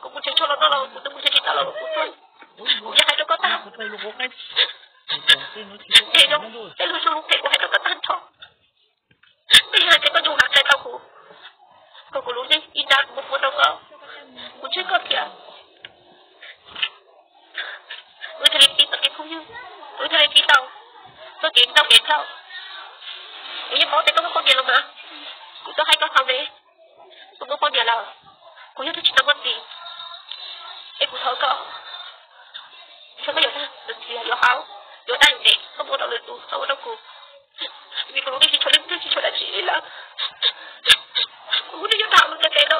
Kuv mus tsev tso los no los kuv twb mus tsev tsis tau los kuv tuaj, kuv yog hais rau koj tag. Tej lus zoo tej lus zoo tej kuv hais rau koj tag nrho. Tej yog hais tias koj nyuam qhuav qhia tau kuv, kom kuv lub neej ib nrab kuv muab rau koj, kuv ntsib koj thiab. Kuv thiaj li txib tau kev phooj ywg, kuv thiaj li txib tau txoj kev tau kev txhaum. Kuv yeej paub tias koj muaj poj niam los mas, kuv twb hais koj tau ne, kuv muaj poj niam lawm, kuv yog tus tsis tau muaj txiv, es kuv thov koj, txhob koj yuav tag yuav haus, yuav dab yuav dev, koj muab rau lwm tus, txhob muab rau kuv, vim kuv lub neej tsis tshuav leej twg tsis tshuav dab tsi li lawm. Kuv lub neej yuav tag lub ntiaj teb no,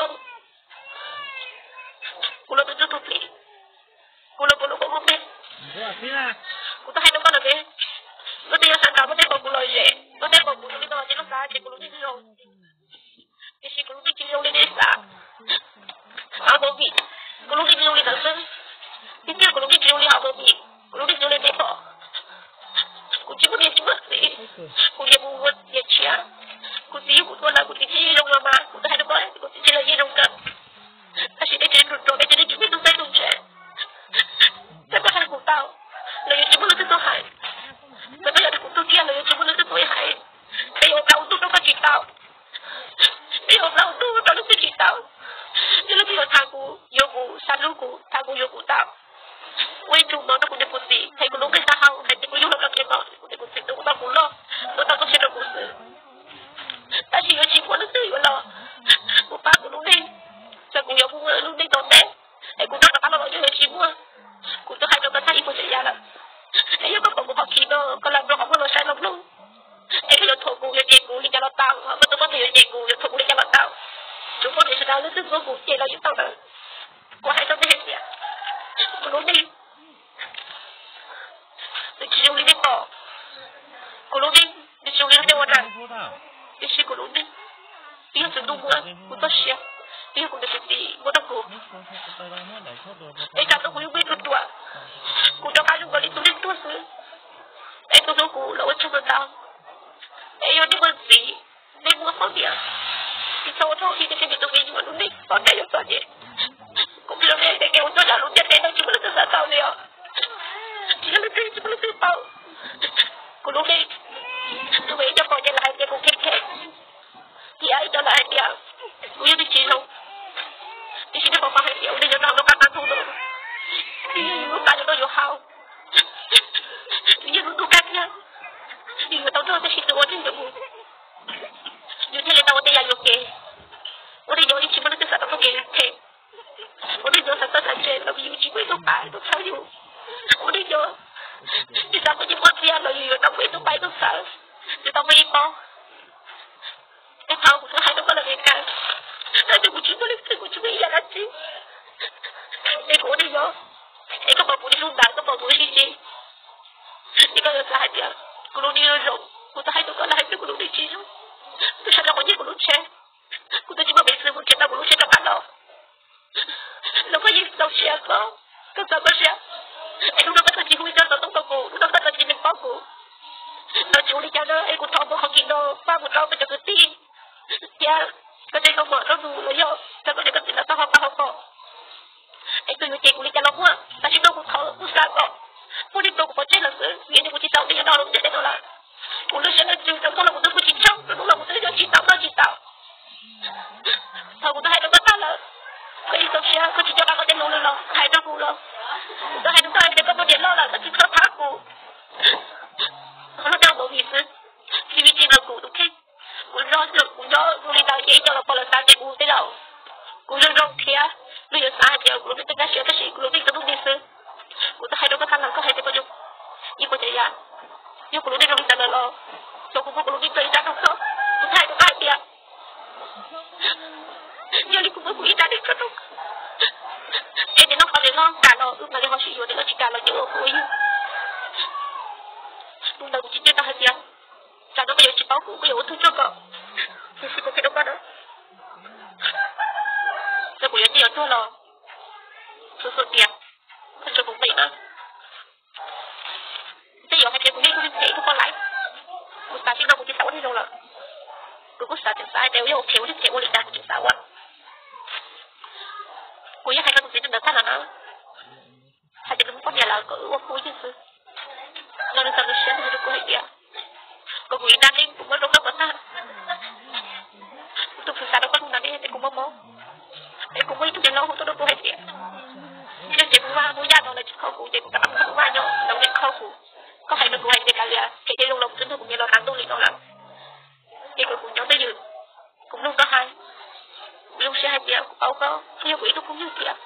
kuv los tus ntsuj tus plig, kuv los kuv lub kua muag plig. Kuv twb hais rau koj lawm ne, koj twb yuav xav nrog koj tej pom kuv lom zem, koj tej pom kuv li no ces koj xav tias kuv lub neej zoo. Tiam sis kuv lub neej tsis zoo li nej xav. Xav movie, kuv lub neej tsis zoo li ntawd xwb. Tiag tiag kuv lub neej tsis zoo li hauv movie, kuv lub neej zoo li nej pom. Kuv tsis muaj niam tsis muaj txiv, kuv niam mus ua niam tshiab, kuv txiv yug kuv tuaj lawm kuv txiv tsis zoo los mas kuv twb hais rau koj kuv txiv tsis los yeej zoo kawg. Tab sis nej tseem nrug rau nej cov neeg tsis muaj tub txawj tub ntse. Txawm koj hais kuv tau los yuav tsis muaj leej twg tuaj hais, txawm koj yuav rau kuv tuag kiag los yuav tsis muaj leej twg tuaj hais. Peb yuav ua plaub ua ntug rau koj tsis tau, peb yuav ua plaub ua ntug rau leej twg tsis tau. Yog leej twg yuav tham kuv, yuav kuv, xav hlub kuv, tham kuv, yuav kuv tau. Ua ib tug mov rau kuv niam kuv txiv, hais kuv lub npe xav hau, hais tias kuv yug los rau kev mom, kuv niam kuv txiv tuav tau kuv loj, tuav tau txoj sia rau kuv xwb. Tab sis yuav tsis muaj leej twg yuav los Txawm leej twg ntxuav kuv ces los tsis tau lawm. Kuv hais rau nej hais tias kuv lub neej nws tsis zoo li nej pom. Kuv lub neej nws tsis zoo li nej ua na, tiam sis kuv lub neej twb yog Tswv Ntuj muab kuv txoj sia, twb yog kuv tus txiv muab rau kuv. Es tsam no kuv yuav muaj ib tug ruam, kuv rov qab zoo nkaus li tus neeg tuag xwb. Es tus hlub kuv los ua tsaug ntau, es yog nej muaj txiv, nej muaj poj niam, tsis txhob ua rau ib tug me tub me nyuam lub neej txom nyem yuav txom nyem. Kuv qhia rau nej tias kev ua tuaj nram lub ntiaj teb no tsis muaj leej twg xav tau li os. Tsis yog leej twg, tsis muaj leej twg tau. Kuv lub neej, kuv ib co pom ces lawv hais tias kuv khev khev, thiab ib co lawv hais tias kuv yog neeg tsis zoo. Tiam sis nej puas paub hais tias ua neeg nyob rau lub qab qab ntuj no, yus lub qab no yuav hau, yus lub ntuj kaj kiag, yus yuav tau nrog tab sis tus ua neeg yuav mus, yus thiaj li tau ua tej yam yuam kev. Ua neeg nyob yeej tsis muaj leej twg xav tau txoj kev yuam kev. Ua neeg nyob xav txawj xav ntse los yus tsis muaj ib tug pab ib tug txhawb yus. Ua neeg nyob tsis xav muaj nyiaj muaj txiag los yus yuav tau muaj ib tug pab ib tug txhawb, yuav tau muaj ib pob. Es thaum kuv twb hais rau koj lawm Mes Kas, thaum twg kuv tsis muaj leej twg, kuv tsis muaj ib yam dab tsi, es kuv ua neeg nyob, es koj pom kuv ib lub ntawd, koj pom kuv ib sib sib, es koj yuav xav hais tias kuv lub neej zoo. Kuv twb hais rau koj lawm hais tias kuv lub neej tsis zoo. Kuv sawv rau qhov nyiaj kuv lub tsheb, kuv twb tsis muaj peev xwm mus nrhiav tau kuv lub tsheb rov qab los. Los koj yeej txaus siab, koj, koj txaus koj siab, es hnub no koj txawm tsis hu ib co xov tooj rau kuv, hnub no koj txawm tsis lees paub kuv, los tsis ua li cas na. Es kuv thov mus qhov kis no faj mus rau koj cov kwv tij thiab koj tej nkauj muam nraug nus los yog rau koj niam koj txiv lawv tau ho pab ho pom. Es koj yuav cem kuv li cas los muaj, tam sim no kuv thov kuv xav kom muaj neeg rau kuv pov tseg lawm xwb, vim kuv tsis tau nyob rau lub ntiaj teb no lawm. Kuv lub siab lub ntsws rau koj los kuv twb pw tsis tsaug, rau hnub los kuv twb nyob tsis tau noj tsis tau. Thaum kuv twb hais rau koj tag lawm, koj yeej txaus siab, koj tsis nco qab koj tej lus lawm los hais rau kuv los. Kuv twb hais rau koj hais tias koj muaj niam loj lawm koj tsis txhob thab kuv. Koj lub neej ua movie xwb, tsis vim tsis nrog kuv tus kheej. Kuv nyob, kuv nyob zoo li ntawd ces ib co los pom lawv xav tias kuv tej zaum kuv zoo zoo thiab lawv yuav xav hais tias kuv lub neej kaj siab tab sis kuv lub neej txom nyem xwb. Kuv twb hais rau koj tag lawm koj hais tias koj zoo, yeej ua cas yam, yog kuv lub neej zoo li ntawd lawm los txog kuv muab kuv lub neej rau ib nrab rau koj. Kuv twb hais rau koj hais tias yog li kuv muab kuv ib nrab neeg rau koj, es nim no qhov niam loj kam los wb mam li ho sib yuav, niam loj tsis kam los ces ua kuv ua yug. Hnub ntawd kuv tsis nco tau hais tias tsam no koj yuav tsis paub kuv, koj yuav ua tug tsuag kom, tiam sis kuv qhia rau koj na, txawm kuv yuav nyiaj yuav txiag los xwb xwb tias koj tsuas mus nqis na. Tej yuav hais tias kuv yeej ib tug neeg phem ib tug poj laib, kuv xav tsis tau, kuv tsis xav ua neeg zoo lawm. Kuv kuj xav tseem xav hais tias yog ua phem ua neeg phem ua li cas kuv tseem xav ua. Kuv yeej hais rau tus txiv ntawd tag lawm na, hais tias nws muaj poj niam lawm kom wb ua phooj ywg xwb. Los nws txawm lub siab nws hais rau kuv hais tias kom kuv ib nrab neej kuv muab rau koj kom tag. Kuv tus phim xav rau koj hnub ntawd ne es kuv mob mob, es kuv muaj ib tug niam hlob hu tuaj rau kuv hais tias yog ces kuv vaj kuv yaj no lawv tsis kho kuv ces kuv rov qab mus nrog kuv vaj nyob, lawv tsis kho kuv. Koj hais rau kuv hais tias kav liam, kev cai zoo los kuv twb nrog kuv niam los tas ntuj li no lawm, ces kom kuv nyob twj ywm. Kuv mloog koj hais, kuv zoo siab hais tias kuv paub koj, koj yog kuv ib tug phooj ywg tiag.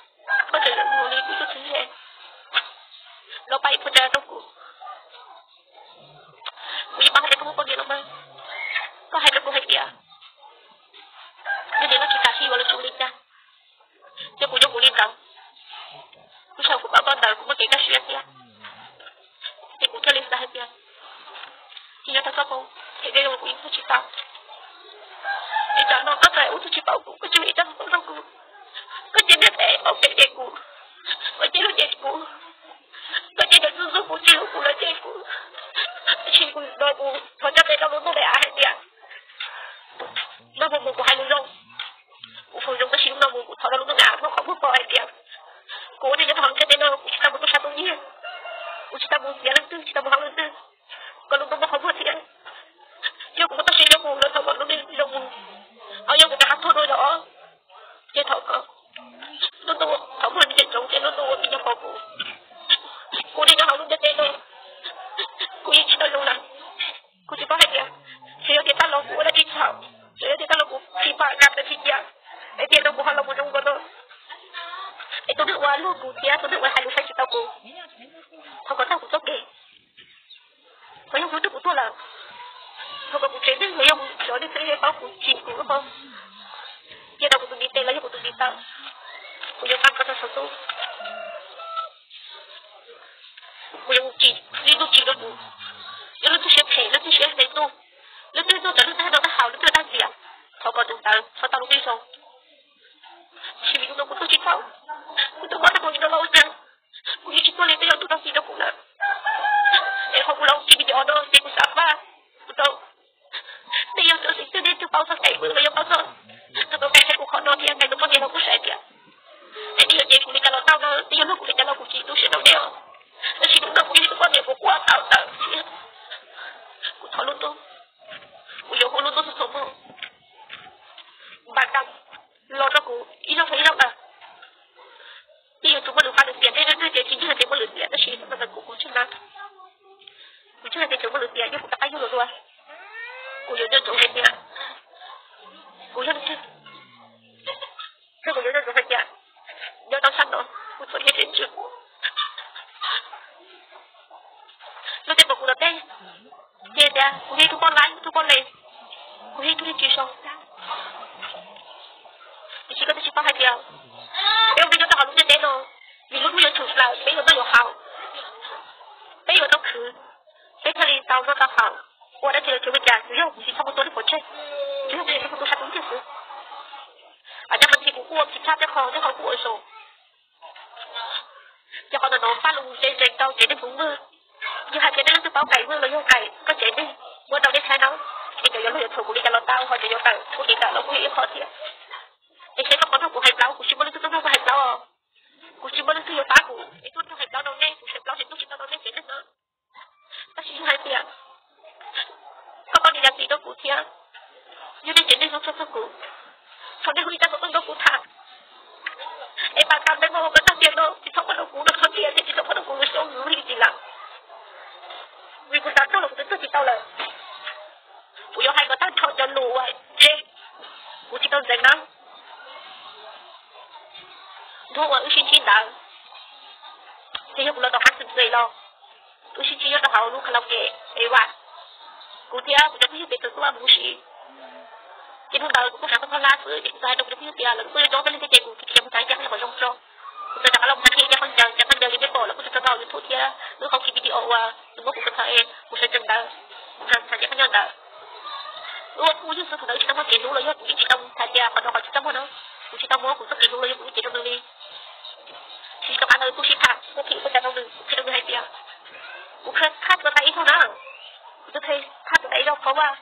Koj tseem mus li kuv tus txiv ze los pab ib puas tsav rau kuv. Kuv yeej paub hais tias koj muaj poj niam los mas, koj hais rau kuv hais tias yog niam loj tsis kam sib yuav los tsis ua li cas, ces kuv nyob kuv li ntawd. Kuv saib kuv paub koj ntawd kuv muaj kev kaj siab thiab, ces kuv thiaj li xav hais tias tsis nyob tau koj mus, ces kuv yeej ua tsis tau. Es tsam no koj txawm ua tsis paub kuv, koj tsis ua li cas rau kuv, koj cia li paub kev cem kuv, koj cia li cem kuv, koj cia li ntxub ntxub kuv, tsis hlub kuv los cem kuv. Tab sis kuv no kuv thov coj peb rau lub ntuj me av hais tias no mus mus kuv hais lus zoo, kuv foom zoo tab sis lub no mus kuv thov rau lub ntuj me av muab qhov muag pom hais tias kuv ua neeg nyob rau hauv ntiaj teb no kuv tsis tau mus tuaj sab tuaj nyiag, kuv tsis tau mus ntiav leej twg, tsis tau mus hauv leej twg. Koj lub ntuj muab qhov muag thiab, yog kuv muaj txoj sia nyob mus los thov kom lub neej zoo mus, ho yog kuv rov qab tuag no los ces thov kom lub ntuj qhov muag nws tseem tsoov ces lub ntuj ua tij nyob pom kuv. Kuv ua neeg nyob hauv lub ntiaj teb no kuv yeej tsis tau zoo lawm. Kuv tsis paub hais tias, tsuas yog tias tag los kuv ua dab tsi txhaum, tsuas yog tias tag los kuv tsis pom kam tsis cia, es tiam no kuv ho los mus zoo nkaus no, es tus neeg uas luag kuv thiab tus neeg uas hais lus saib tsis taus kuv, thov kom tag kuv txoj kev. Los yog hnub twg kuv tuag lawm, thov kom kuv tsev neeg los yog mus cov neeg txheeb paub kuv, tsim kuv lub qhov, cia rau kuv tus ntiv tes los yog Tau, kuv yuav nqa koj rau saum ntuj. Kuv yuav mus tsim ib tug tsim rau kuv, yog leej twg siab phem, leej twg siab ntev tuaj, leej twg tuaj cov neeg tag nrho tag haus, leej twg tag tiam, thov kom tus ntawd txhob tau lub neej zoo. Tab sis vim hnub no kuv tuaj tsis tau, kuv tuaj muab rau kuv tsis tau los ua cas, kuv yeej tsis tuaj li, peb yog tug rau txim rau kuv lawm. Es qhov kuv los tsis video no ces kuv xav faj kuv rau peb yog cov xeeb twg, nej twg paub txog Kaim Vwj los yog paub txog tus tau Kaim saib kuv qhov no thiab Kaim tus poj niam los kuj saib tias es nej yuav cev kuv li cas los tau no, nej yuav luag kuv li cas los kuv tsis tu siab rau nej os. Tab sis hnub no kuv yog ib tug poj niam kuv quaj tau tawm thiab kuv thov lub ntuj, kuv yuav hu lub ntuj txog thaum muaj npam kas los rau kuv ib zaug rau ib zaug lawm. Nej yuav tsum muaj lwm qab lwm tiam, nej leej twg tias tsis ntseeg tias muaj lwm tiam, tab sis thaum ntawd kuv kuv ntseeg na, kuv ntseeg tias tseem muaj lwm tiam, yog kuv rov qab yug los dua, kuv yuav nco ntsoov hais tias kuv yog leej twg, thiab kuv yuav nco ntsoov hais tias nyob rau sab no kuv txom nyem siab ntsws. Luag tej pom kuv los tej, ces tias kuv yog ib tug poj laib, ib tug poj les, kuv yog ib tug neeg tsis zoo. Tiam sis koj twb tsis paub hais tias peb ua neej nyob rau hauv lub ntiaj teb no, vim lub hnub yuav tshwm plaws peb yuav noj yuav haus, peb yuav tau khwv, peb thiaj li tau noj tau haus. Ua dab tsi los tsis ua cas, tsuas yog kuv tsis txhob muaj tua neeg pov tseg, tsuas yog kuv tsis txhob muaj tua sab tus ntxiag xwb. Cov me ntsis kuv kuj ua phim tshaj tej qho, tej qho kuj ua zoo. Ces qhov ntawm no faj lus ntse ntsees rau tsev neeg Hmoob Vwj. Yog hais tias nej leej twg paub Kaim Vwj los yog Kaim koj tsev neeg, muab rau nej saib no, es cov yuav luag yuav thuam kuv li cas los tau, ho cov yuav tawm kuv kev tawm los kuj yog ib qho thiab. Es saib koj puas nrog kuv hais plaub, kuv tsis muaj leej twg tuaj nrog kuv hais plaub os. Kuv tsis muaj leej twg yuav pab kuv, es tuaj nrog hais plaub rau nej, kuv hais plaub tsis tuaj tsis tau rau nej tsev neeg no. Tab sis yog hais tias koj poj niam yam txim rau kuv thiab, yog nej tsev neeg zoo txog txog kuv, thov nej hu ib rab khawv koob rau kuv tham. Es npam kas ntawd mas ua koj tag tiam no tsis txhob muab rau kuv, rau qhov tias tsis txhob muab rau kuv, xyov kuv li tsis lawm. Vim kuv xav txog los kuv twb txog tsis tau lawm. Kuv yuav hais kom tag nrho cov lus uas ntse, kuv tsis tau ntxeev na. Hnub uas wb sib ntsib ntawd, ces yog kuv los tom qab xwm txwm los wb sib ntsib nyob rau hauv lub karaoke Eva. Kuv thiab kuv cov phooj ywg pem txawm tuaj mus ua si. Ces hnub ntawd kuv kuj xav txog Thoj Lab xwb, ces kuv txawm hais rau kuv cov phooj ywg tias lawv kuj yuav coj peb leeg thiab, ces kuv tsis khiav mus tham ib co qhov nyob qhov zoo tso. Kuv txawm rov qab los mus tham thiab ib co qhov ncauj, cov qhov ncauj li peb pom lawv kuj txawm tso tau hauv YouTube thiab lub qhov ki video uas nws muab kuv txhom es kuv sawv tsees ntawd, tham tham ib co qhov ncauj ntawd. Wb ua phooj ywg xwb, thaum ntawd wb tsis tau muaj kev hlub los yog kuv yeej tsis tau hais tias qhov no qhov tsis tau muaj no, kuv tsis tau muab kuv txoj kev hlub los yog kuv lub cev rau nws li. Tsis rov qab ntawd kuj sib tham, kuv qhia kuv cov no nws, kuv qhia rau nws hais tias kuv qhia thaj tuaj tau ib zaug na, kuv twb qhia thaj tuaj tau ib zaug qhov uas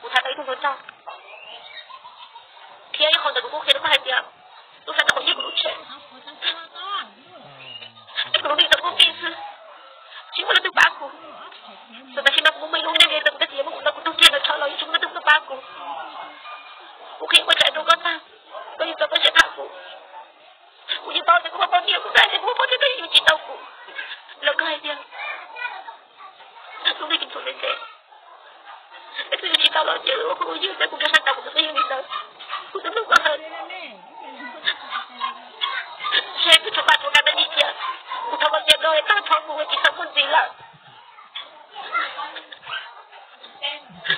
kuv tham tau ib tug hluas nraug. Thiab ib qho ntawd kuv kuj qhia rau koj hais tias lub sab ntawd qhov yog kuv lub tsev, es kuv lub neej tau pub pij xwb, tsis muaj leej twg pab kuv. Txawm tam sim no kuv muaj ib lub neej li, txawm kuv tab sis yuav muab kuv tau kuv tug kiag ntawd rho los yeej tsis muaj leej twg tuaj pab kuv. Kuv qhia ua tsav rau koj tag, koj yeej txaus koj siab tham kuv. Kuv yeej paub tias koj muaj poj niam, kuv xav tias koj muaj poj niam koj yeej yuav tsis tau kuv. Los koj hais tias lub neej tsis txhaum ntev ntev, es koj yuav tsis tau los ces ua phooj ua ywg thiab kuv nrog sab nraud kuv twb qhia li ntawd. Kuv twb mloog koj hais, ntshe kuv tshuav pas tshuav nra me ntsis tias kuv thov koj tias no es tag nrho kuv tsis tau muaj ntxiv lawm.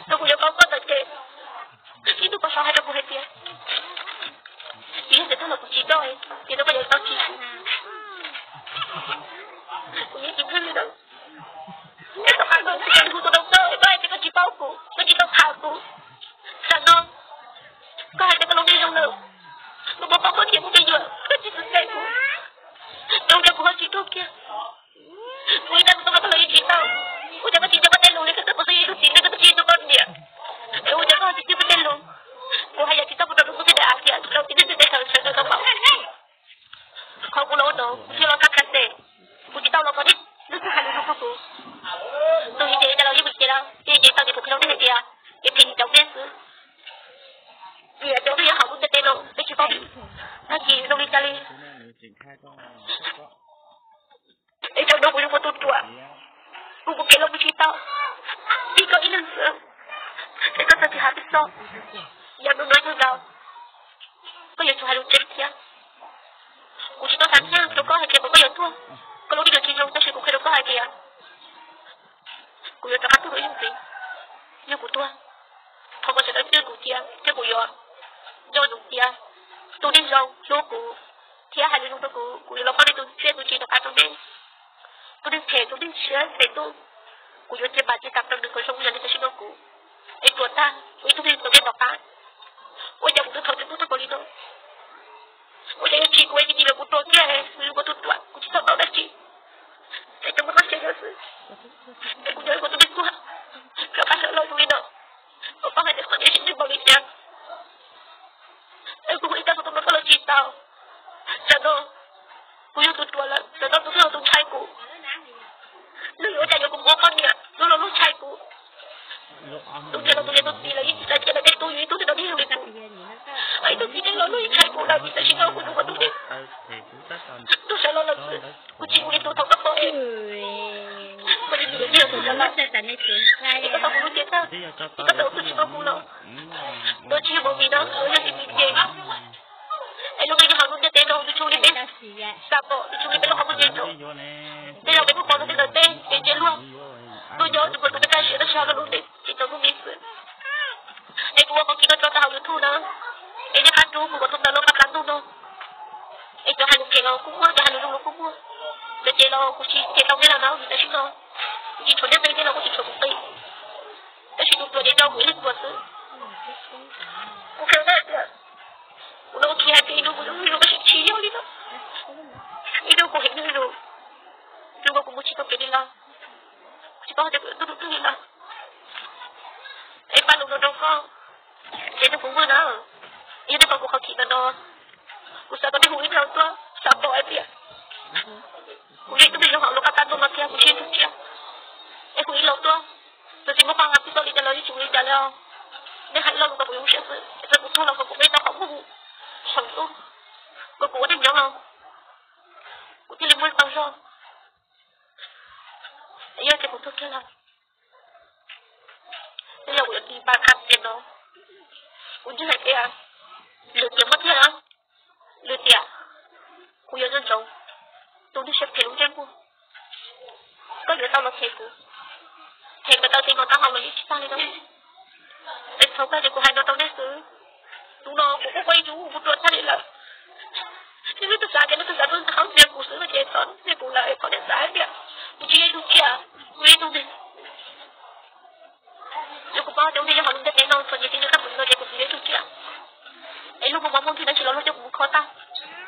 Thaum kuv yuav paub koj ntawd ces ib tug poj saud hais rau kuv hais tias, tsis yog tias tag los kuv tsis coj, tias rau koj yuav tau tsis, kuv yeej tsis ntseeg li ntawd. Tom qab koj hu tus rau koj, koj hais tias koj tsis paub kuv, koj tsis tau tham kuv. Tam no koj hais tias koj lub neej zoo lawm, kuv muaj poj muaj niam muaj me nyuam, koj tsis xav kuv, zoo li kuv ho tsis tuag kiag. Kuv ib tag kuv tau koj los yeej tsis tau. Ua cas koj tsis nco koj tej lus li, koj twb puas tau yog ib tug txiv neej, koj twb tsis yog ib tug poj niam, es ua cas koj tsis txib koj tej lus? Kuv hais yam tsis txhob mus rau tus tub txib daim av tias rau txiv neej tej teb chaws sawv daws tau paub. Qhov kuv los ua no kuv thiaj los txhaj ka tes, kuv tsis tau los kom nej leej twg hais lus zoo rau kuv. Tus yim ces cas los yeej mus ces los yeej ces tau ces kuv qhia rau nej hais tias kev phem yim cov peb xwb. Vim cov peb nyob hauv lub ntiaj teb no peb tsis paub tag kis zoo li cas li. Es cov no kuv yuav muab tua ruam, kuv mus kev los kuv tsis tau, vim koj ib leeg xwb, es koj txawm tsis hais peb txog. Yog hnub no yog nkaus, koj yuav tsum hais lus tseeb thiab. Kuv tsis tau xav ntshe rau koj hais tias kom koj yuav tuag, koj lub neej yuav tsis zoo, tab sis kuv qhia rau koj hais tias kuv yuav rov qab tuag rau ib ntxiv. Yog kuv tuag, thov kom sawv daws ntseeg kuv cia thiab kuv yuav nco ntsoov cia. Tus neeg zoo hlub kuv thiab hais lus zoo rau kuv, kuv yuav los pab nej tus tsiaj tus tsis rov qab rau nej. Tus neeg phem, tus neeg siab phem tuaj, kuv yuav cia pam cia tam rau nws kom zoo yam li tam sim no kuv. Es tuag tag, kuv ib tug neeg tau nej tom qab. Ua cas kuv twb thov tus tub tag npaum li no? Ua cas yuav tsis kuv es cia li los kuv tuag kiag, kuv yuav ua tus ruam, kuv tsis txhob tau dab tsi. Es cov muaj qab siab xwb, es kuv yog ib tus neeg tuag, rov qab sawv los zoo li no. Kuv paub hais tias qhov tias tsis neeg npaum li cas, es kuv hu ib tag tus no koj los tsis tau. Tam no kuv yog tus ruam lawm, tam no tus twg los tus ntshai kuv. Nws yuav ua cas yuav kuv muab poj niam, nws los nws ntshai kuv. Tus niam los tus niam tus txiv los yeej tsis xav cia lawv tej tub yug ib tug twg rau niag yug li kuv. Ib tug txiv neej los nws yeej ntshai kuv lawm, tam sim no kuv tus ua tus neeg, tus sawv los lawm xwb, kuv tsis ua li tus thaum koj pom es, koj yeej tus niag tus sawv los, es koj tau kuv lub cev tag, es koj tau tus tsis tau kuv los, tus tsis yog movie no, tus yog tv ces, es lub npe nyob hauv lub ntiaj teb no tus tsis ua li peb xav pom, tus tsis ua li peb lub qhov muag ntseg no. Tej zaum peb muab pom rau tej ntawm tej kev ntse luag, tuaj nyob tus puas tus peb kaj siab tab sis hauv lub ntiaj teb tsis tau lub npe xwb. Es kuv ua qhov kis no tso rau hauv YouTube na, es nej pab rub kuv kom tau ntawm lub qab plab ntuj no. Es cov hais lus phem los kuj muaj, cov hais lus zoo los kuj muaj. Cov ces los kuv tsis cem tau nej los na, vim tam sim no kuv tsis tshuav nej qi, nej los kuj tsis tshuav kuv qi. Tab sis tus ruam ces rau kuv ib leeg ruam xwb. Kuv qhia nej tias kuv no kuv khi hais tias ib hnub kuv zoo ib hnub tab sis tsis yog li no. Ib hnub kuv heev ib hnub, zoo nkaus kuv mus tsis tau kev li los, kuv tsis paub hais tias kuv yuav tuag rau twg li los. Es pab lus no rau koj, ces nej puas muaj na? Yog nej pom kuv qhov kis ntawm no, kuv xav kom nej hu ib zaug tuaj xav pom hais tias kuv yog ib tug neeg zoo hauv lub qab plab ntuj no thiab kuv tsis yog ib tug tsiaj. Es hu ib los tuaj, txawm tsis muaj paj nqa txij txoj li cas los yeej tsis ua li cas li os. Nej hais ib lo lus kom kuv zoo siab xwb, es txawm kuv tuag los kom kuv muaj ib txoj qhov muag mus saum ntuj, kom kuv ua neej nyob los kuv thiaj li muaj tau zog. Yog tias kuv tuag kiag lawm, tej zaum kuv yuav tiv npa qab tias no, kuv ntseeg hais tias lwm tiam muaj thiaj na, lwm tiam kuv yuav nco ntsoov tus neeg siab phem lub ntsej muag. Koj yuav tau los them kuv, them kom tau tes kom tau hau los yeej tsis tag li no. Es txhob koj ces kuv hais no rau nej xwb. Tus no kuv kuj ua ib tug kuv ruam tag li lawm. Ces nej twb xav tias nej twb xav tuaj qhaub ntiav kuv xwb no ces txhob ntiav kuv lawm, es thov nej xav hais tias kuv tsis yog ib tug tsiaj, kuv yog ib tug neeg. Yog kuv paub tias ua neej nyob hauv lub ntiaj teb no txom nyem tib neeg qab mus no ces kuv tsis yog ib tug tsiaj. Es luag muaj mob muaj nkeeg dab tsi los luag coj kuv mus kho tag,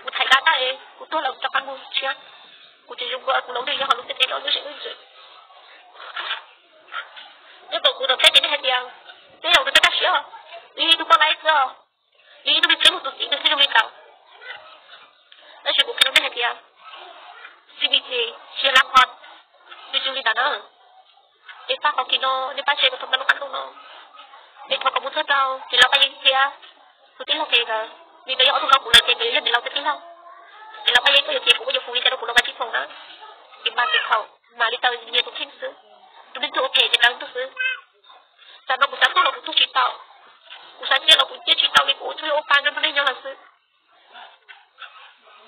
kuv thaij dab tag es kuv tuag lawm rov qab mus siab. Kuv tsis zoo dua kuv los ua neej nyob hauv lub ntiaj teb no lub siab lub ntsws. Nyob tom kuv tom teb ces nej hais tias tej zaum nws peb kaj siab, nws yog ib tug poj laib xwb os, nws yog ib tug neeg txhiab mus tus txiv nws thiaj zoo li ntawd. Tab sis kuv qhia rau nej hais tias txiv vim txiv, tsis yog lab qhov, nws tsis li ntawd na. Es pab qhov kis no nej pab share kom tau ntau lub qab ntuj no. Es thov kom mus txog rau ces laus Paj Yeeb thiab tus tij laug Kev nkawd, vim nkawd yog ob tug hlob kuv lawm ces nkawd yuav yog niam laus thiab tij laug. Ces laus Paj Yeeb koj yuav cem kuv, koj yuav hu li cas rau kuv los kav tsij foom na. Ces mas tus thaum mas li tau nyias tus kheej xwb. Tus neeg tuag ua phem ces kav ntuj xwb. Tam no kuv xav tuag los kuv tuag tsis tau, kuv xav ciaj los kuv ciaj tsis tau li, kuv ua tsuj ua pa nrog neej nyob lawm xwb.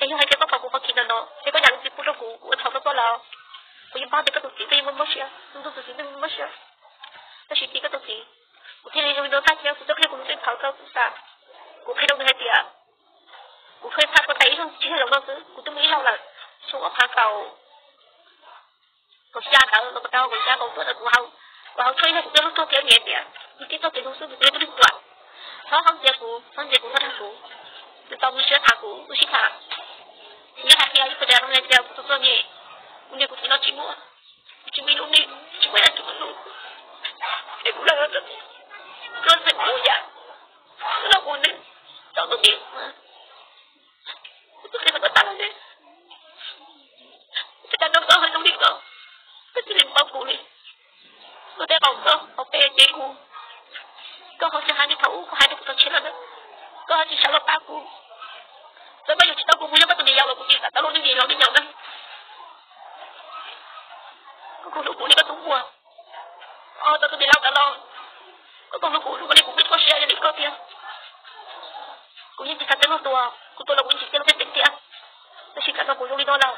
Es yog hais tias koj pom kuv qhov kis ntawm no es koj zam lub txim pub rau kuv, kuv ua txhaum rau koj los kuv yeej paub tias koj tus txiv twb yeej muaj mob siab, tus tus txiv twb yeej muaj mob siab. Tab sis tim koj tus txiv, kuv thiaj li zoo li no tag thiab kuv txawj qhia kuv lub txij thaum txog kuv xav. Kuv qhia rau nws hais tias kuv kheej txhaj koj tais ib zaug tsis yog zaum no xwb, kuv twb muaj ib zaug lawm, xyoo ob phav kaum kaum xya ntawd los tau kaum xya kaum tuaj ntawd kuv, kuv hauv tshuaj ib zaug kuv twb hlub tuag thiab nyiam tias kuv tib txoj kev hlub xwb kuv twb yog tus neeg ruam. Txhob haub ntxias kuv, txhob ntxias kuv, txhob dag kuv. Nws tau mus siab tham kuv, kuv sib tham. Kuv yeej hais qhia ib qho tias zoo li tias kuv tus txom nyem, kuv niam kuv txiv no tsis muaj, kuv tsis muaj ib lub neej, tsis muaj ib tug hlub, es kuv los rau txim, koj txim kuv yam, koj los kuv neeg, tau tus tim kuv tus qhia koj tas los ne. Ua cas no koj ho zoo li ko, koj tsis li paub kuv li. Koj tej qaum koj hauv pes ces kuv, koj ho tsis hais li thaum ub koj hais rau kuv txog tshiab lawm na. Koj ho tsis sawv los pab kuv. Txawm koj yuav tsis tau kuv mus yog koj tus niam yau los kuv tsis xav tau lub neej niam yau neej nyaum na. Koj hlub kuv li koj tus muam, tau tus niam laus ntawd los koj tau hlub kuv, hlub koj li kuv pheej txhawj siab yog li koj tiag. Kuv yeej tsis xav txeeb luag tua, kuv tua los kuv yeej tsis txeeb luag tej teeb tiag. Tab sis tam no kuv zoo li no lawm,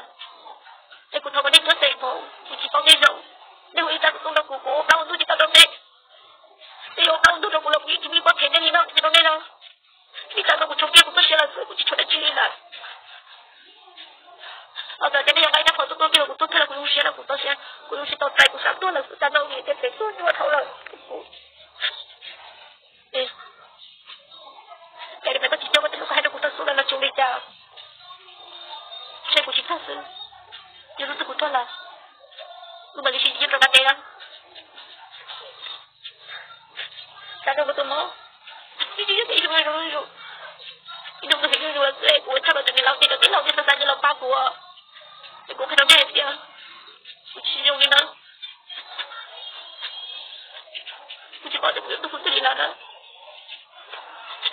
es kuv thov kom nej tuav xeem hmoov, kuv tsis paub nej zoo. Nej hu ib tsab tus xov rau kuv, kuv ua plaub ua ntug tsis tau rau nej. Nej yuav ua plaub ua ntug rau kuv los kuv yeej tsis muaj ib pob them nej li no, nej rau nej no. Vim tam no kuv tshuav kiag kuv txoj sia lawm, Kuv tsis tshuav dab tsi li lawm. Os, txawm tias nej yog nqa ib rab phom tuaj tuaj kiag rau kuv tuag thiab los kuv zoo siab no, kuv tau siab, kuv zoo siab tau txais kuv xav tuag lawm, xav tau vim tias txawm tuag nyuaj dhau lawm. Cas li mas koj tsis coj koj tej lus koj hais rau kuv tag xwb los tsis ua li cas? Ntshe kuv tsis tuag xwb, yog hnub twg kuv tuag lawm, kuv mam li sib ntsib rau dab teb na. Xav rau kuv tus mob, ib tug ib tug ib tug ib tug ib tug ib tug ib tug, kuv ua tshaj rau cov niam laus ces cov tij laus thiaj xav xav ces los pab kuv, es kuv qhia rau nej hais tias kuv tsis zoo li na. Kuv tsis paub tias kuv yuav tuag hnub twg li lawm na.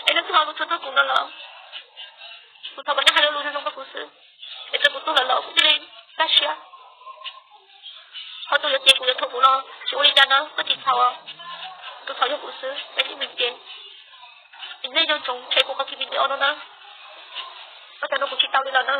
Es leej twg ho lus txhua txog kuv no los, kuv thov kom nej hais lus zoo zoo rau kuv xwb, es txawm kuv tuag lawm los kuv thiaj li kaj siab. Qhov tus yuav cem kuv yuav thuam kuv los tsis ua li cas na, koj tsis txhaum, tus txhaum yog kuv xwb, peb tib neeg ces. Es nej nco ntsoov tshem kuv qhov video no na, ua cas no kuv tsis tau li lawm na.